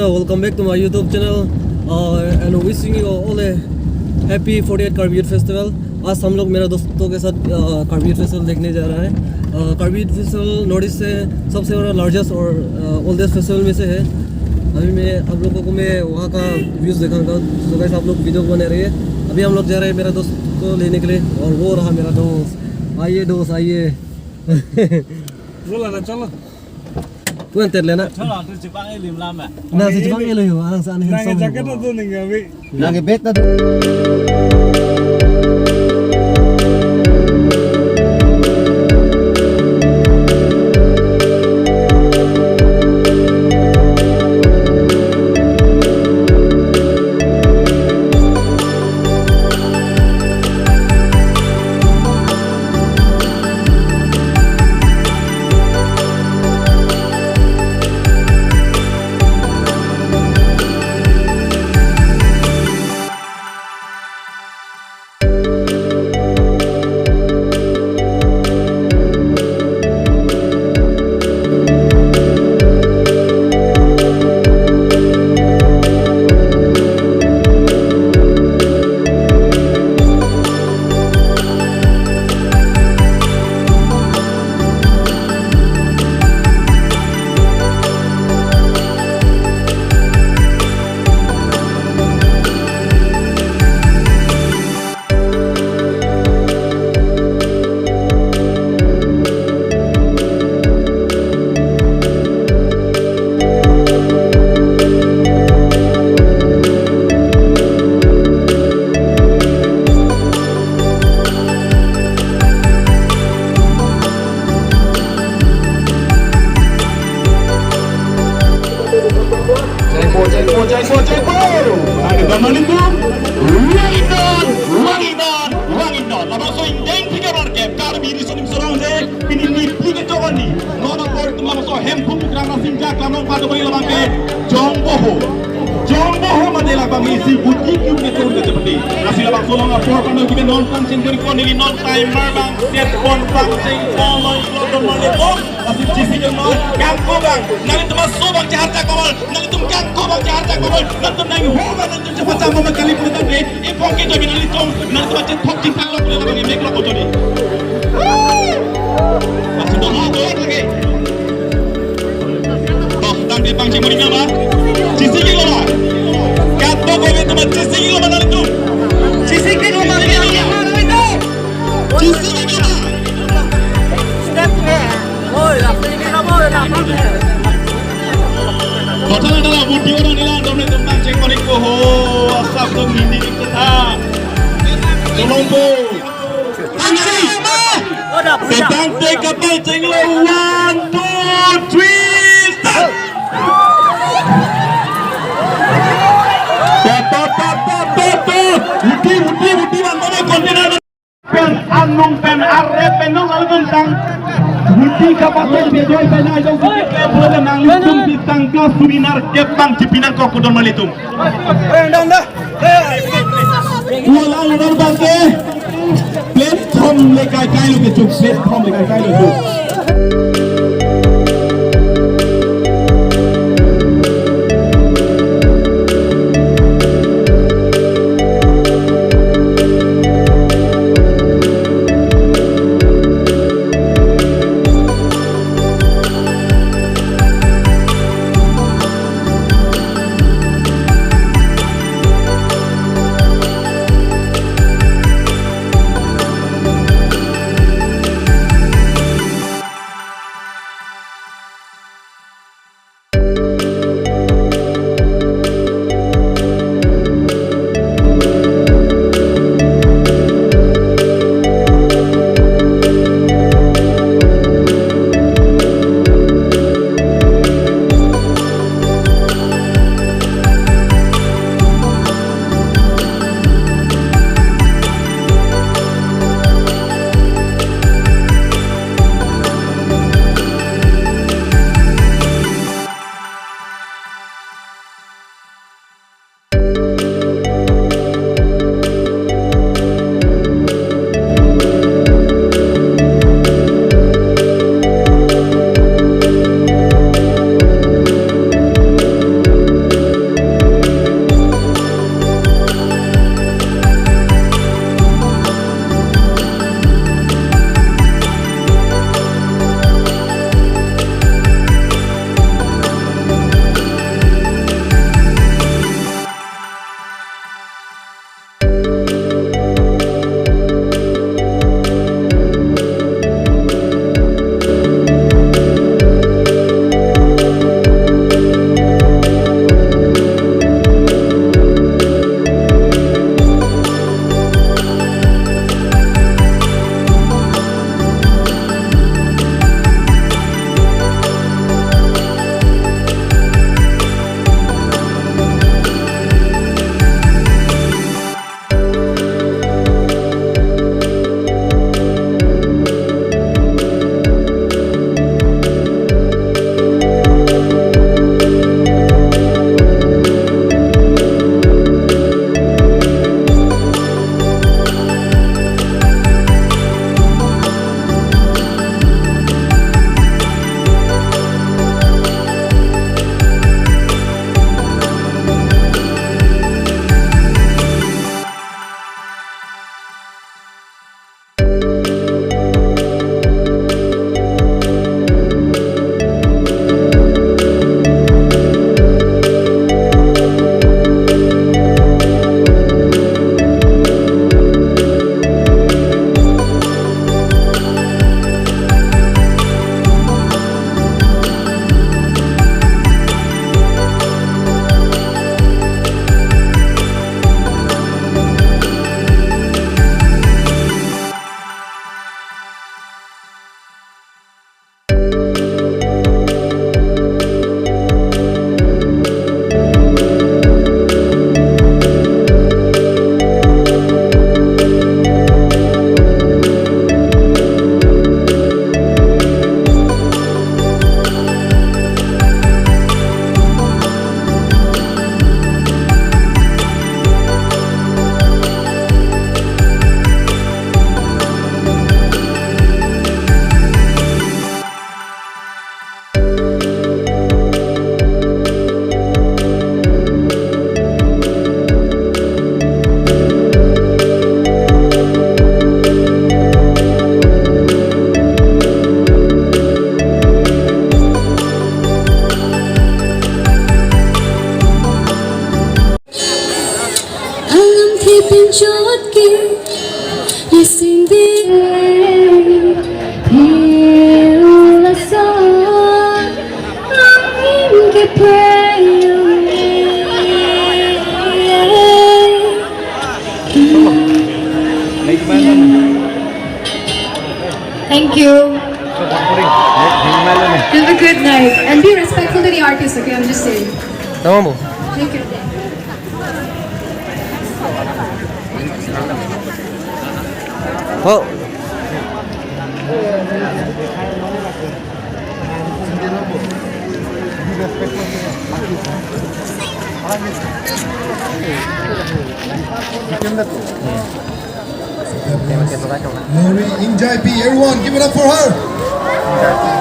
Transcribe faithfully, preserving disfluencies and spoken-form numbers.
Welcome back to my YouTube channel, uh, and wishing you all a happy forty-eight Karbi Youth Festival। आज हम लोग मेरा दोस्तों के साथ, uh, Karbi Youth Festival देखने जा रहा है। Uh, Karbi Youth Festival North East से सबसे बड़ा लार्जेस्ट और, uh, ओल्डेस्ट फेस्टिवल में से है। अभी मैं आप लोगों को मैं वहाँ का व्यूज दिखाऊंगा, तो गाइस आप लोग वीडियो बने रहिए। अभी हम लोग जा रहे हैं मेरा दोस्त को लेने के लिए, और वो रहा मेरा दोस्त। आइए दोस्त, आइए। Bola na, chalo. Kuan tet le na. Chalo, tu chipang ilim lam eh. Na si chipang ilo yo, alang sa aning. Nang jacket tu ning gawi. Nang bag ta. Jaipo, jaipo, jaipo, jaipo. Ada gambar itu. Wangindon, wangindon, wangindon. Labangso ingdeng phli kre-bar kep, Karbi Riso Nimso Rongsopi, pini ni phli kre-throk arni. Non apor atum labangso Hemphu Mukrang Rasinja Klamrong Padobari labang ke jongboho. Jongboho mate labang isi buti kiu ke tur ke chepati. Lasi labangso along apor pano kibe non pangcheng kuri ko neli non timer bang set pon pangcheng ko loi ko don male ko. Lasi chisi jong non kangko bang. Nanglitum aso bang chehar chak kamal. Nanglitum kangko bang chehar chak kamal. Nanglitum nangho bang nanglitum chepacham bang kali pura tangke. Ipong ke jamin nanglitum. Nanglitum ache thok chingthang lo pura labang imek lo ko jodi. Lasi dong ha dong lagi. Toh, tangte pangcheng muring ma? Chisi kilo ma? Kato ko be teman chisi kilo ma nanglitum? Chisi kilo ma? Chisi kilo ma? Step ke. Oi, la pini na boy na. Kotha na dala buti orang nila dom netum pangcheng muring ko ho. Asap dom nini kita. Tolong po. Tangte kapal chenglo, one, two, three, start. Tap, tap, tap, tap, tap, tap. Uti, uti, uti, bang, bang, kontainer. Pen anung pen are pen nong lalu tentang. Uti kapal cheng bejoi pen ayo uti ke boleh nanglitum di tangka subinar kepang cipinan kok kudon malitum. Ulang ulang bangke. Platform le kai kai lo kechuk, platform le kai kai lo kechuk. Chot ke ye sing de, ye ula so, angin ke prayer. Thank you. Have a good night and be respectful to the artist, okay? I'm just saying. Tama po. Thank you. Po. Lori Ingjai P, everyone, give it up for her.